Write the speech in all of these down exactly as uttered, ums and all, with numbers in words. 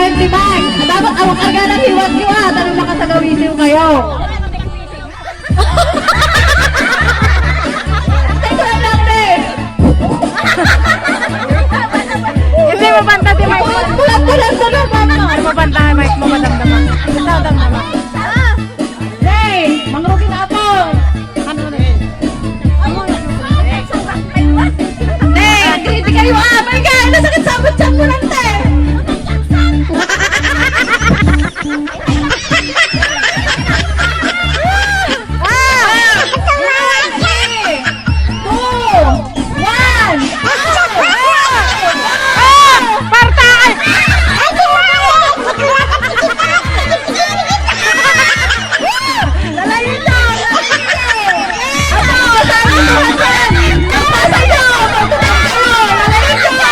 Di ba? Dapat awak karga ng hiwat niyo, ah. Tanong makasagawisiw kayo. Teka lang, te. Hindi, mabanta di Mike. Bulat, bulat, bulat, bulat, bulat. Ano, mabanta kay Mike mo, madamdama. Madamdama. Hey, mangrugi na ako. Ano na? Hey, agree di kayo, ah. May gaya na sakit sa abot siya mo lang, te. Ah! Three, two, one. Ah! Partay! Lalayo na! Lalayo na! Ato, sabi ko, Hasan! Nagpasa niyo! Magtutang kayo! Lalayo na!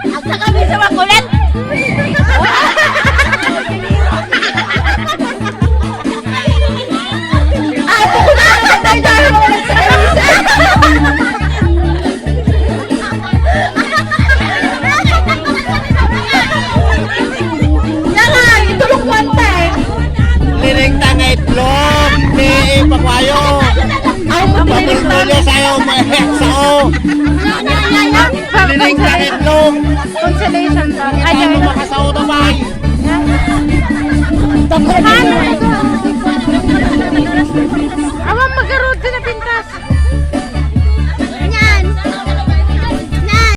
Ang sakami sa makulit! Apo ko na ang patay dahil makulit sa kamisay! Yan nga, itulog mo, ante. Lining ta nga itlog, di ipakwayo. Ay, pamultuyo sa'yo, maehek sa'yo. Lining ta nga itlog. Consolation ba? Ay, ano, makasao na ba? Tapos na,